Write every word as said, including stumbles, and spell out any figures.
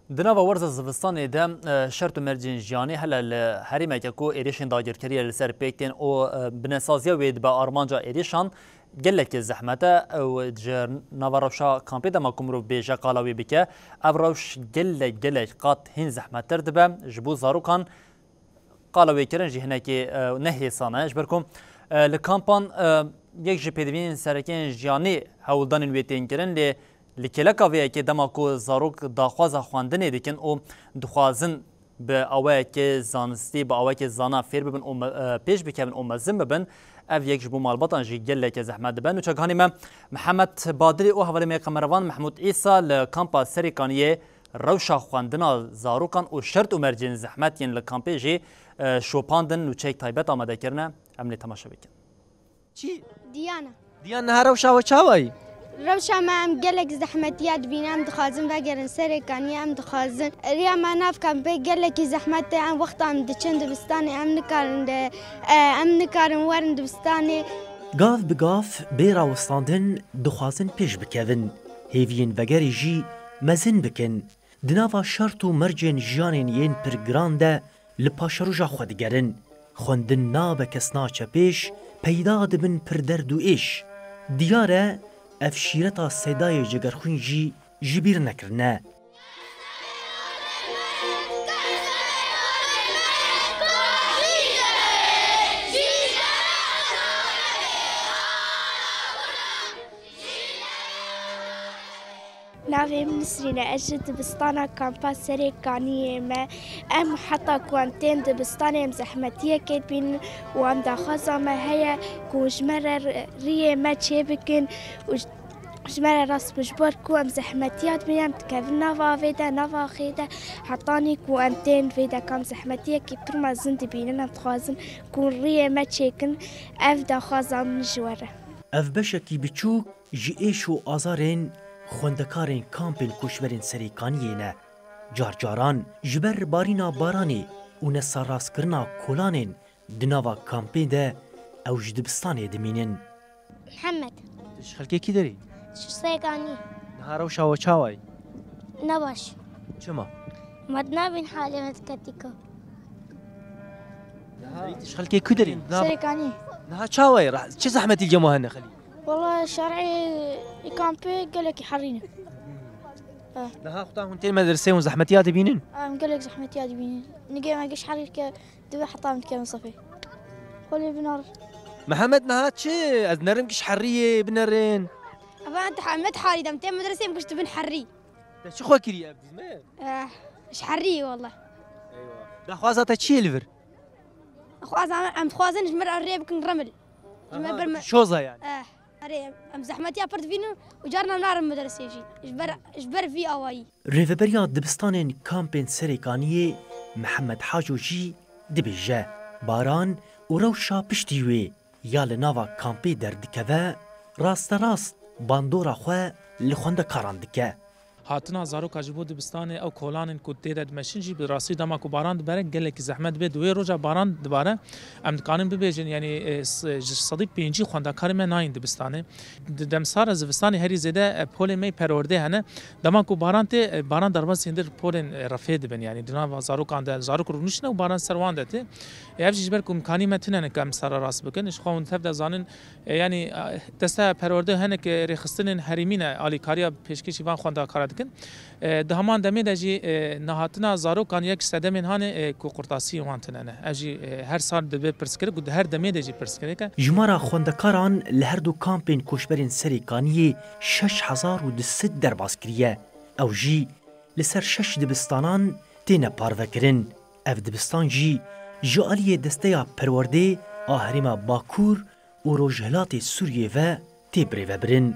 Di nava werza zivistanê de, e, şert û mercên jiyanê hele li herêmeke ku êrîşên dagirkeriyê li ser pêk tên û, e, binesaziya wê dibe armanca êrîşan gelekî zehmet e. Ew ji nava rewşa kampê dema ku mirov bêje qala wê bike, ev rewş gelek, gelek qat hîn zehmettir dibe. Ji bo zarokan qala wê kirin jî hinekî, e, ne hêsan e. Ji ber ku, e, li kampan, e, yek ji pêdiviyên sereke yên jiyanê hewldanên wê tên kirin, lê li kêleka vê yekê dema ku zarok daxwaza xwendinê dikin û dixwazin bi awayekê zanistî, bi awayekê zana fêr bibin û me-, e, pêş bikevin û mezin bibin, ev yek ji bo malbatan jî geleke zehmet dibe. Nûçe gihanê me Mihemed Badirê û hevalê me yê kamerevan Mehmûd Îsa li kampa Serêkaniyê rewşa xwendina zarokan û şert û mercên zehmet yên li kampê jî, e, şopandin, nûçeyek taybet amade kirine. Em lê temaşe bikin. Çi? Diyana. Diyan, niha rewşa we çawa ye? Rewşa me, em gelek zehmetiya dibînin, em dixwazin vegerin Serêkaniyê, em dixwazin. Riya me nav kampê gelekî zehmet e, em wexta em diçin dibistanê, em nikarin de, e, em nikarin werin dibistanê. Gav bi gav bê rawestandin dixwazin pêş bikevin, hêviyên vegerê jî mezin bikin. Di nava şert û mercên jiyanên yên pir giran de li paşeroja xwe digerin. Xwendin nabe kes naçe pêş, peyda dibin pir derd û êş. Diyar e, ev şîreta seydayê cegerxwîn jî ji bîr nekirine. Navê min Nisrîn e, ez ji dibistana kampa Serêkaniyê me. Em heta ku em tên dibistanê em zehmetiyekê dibînin û em daxwaza me heye ku ji me re riyê me çêbikin û ji, ji me re rast bin. Ji ber ku em zehmetiya dibînin, em dikevin nava avê de, nava axê de, hetanî ku em tên vê de, em zehmetiyekî pir mezin dibînin, em dixwazin ku riyê me çêkin, ev daxwaza min ji we re. Ev beşekî biçûk ji êş û azarên xwendekarên kampên koçberên Serêkaniyê ne. Carcaran ji ber barîna baranê û nesarastkirina kolanên di nava kampê de ew ji dibistanê dimînin. Mihemed. Tu ji xelkê kî derî? Ji Serêkaniyê. Niha rewşa we çawa ye? Ne baş. Çima? Me dinabîn halê me diketî ku. Niha tu ji xelkê ku derî? Niha Serêkaniyê. Niha çawa ye? Ra-, çi zehmetî li cem we hene xelî? Wala şer'ê kampê gelekî herî ne. Niha xutan hûn tên medresê hûn zehmetiya dibînin? Em gelek zehmetiya dibînin. Nigê me giş herî ke dibe heta em dikevin sefê. Xwelê binar. Mihemed niha çi? Ez nerim giş heriyê binerin. Eva ente Hemed harî dem tê medresê em giş dibin herî. Te çi xwe kiriye ev dîz me? Eh, ji herî wala. Eywa. Daxwaza te çi ye li vir? Xwaza em dixwazin ji me re rê bikin remil. Ji me Aha, ber me- şoza yani. Eh, erê, em zehmetiya pir dibînin û carna narin medresê jî. Ji ber, ji ber vî awayî. Rêveberiya dibistanên kampên Serêkaniyê Mihemed Haco jî dibêje, baran û rewşa piştî wê ya li nava kampê derdikeve, rasterast bandora xwe li xwendekaran dike. Hatina zaroka ji bo dibistanê, ew kolanên ku tê de dimeşin jî bi rastî dema ku baran dibere gelekî zehmet dibe. Di wê roja baran dibare, em dikarin bibêjin, yanî, e, s-, ji sedî pêncî xwendekarê me nayên dibistanê. Di demsara zivistanê herî zêde, e, polên me yê perwerdê hene. Dema ku baran tê, e, baran derbasî hindir polên, e, refê dibin. Yanî di nava zarokan de, zarok rûniştine û baran ser wan de tê. E, ev jî ji ber ku imkanî me tune ne ku em sera rast bikin. Ji xwe hûn tev de zanin, e, yanî, e, desteya perwerdê hinek, e, rêxistinên herêmî ne alîkariya pêşkêşî van xwendekara dikin. E, di heman demê de jî, e, nehatina zarokan yek ji sedemên hanê, e, ku qurtasiyên wan tune ne. Ev jî, e, her sal dibe pirsgirêk û di her demê de jî pirsgirêk e. Jimara xwendekaran li her du kampên koçberên Serêkaniyê şeş hezar û du sed derbas kiriye. Ew jî li ser şeş dibistanan têne parvekirin. Ev dibistan jî ji aliyê desteya perwerdê a herêma Bakur û Rojhilatê Sûriyê ve tê birêvebirin.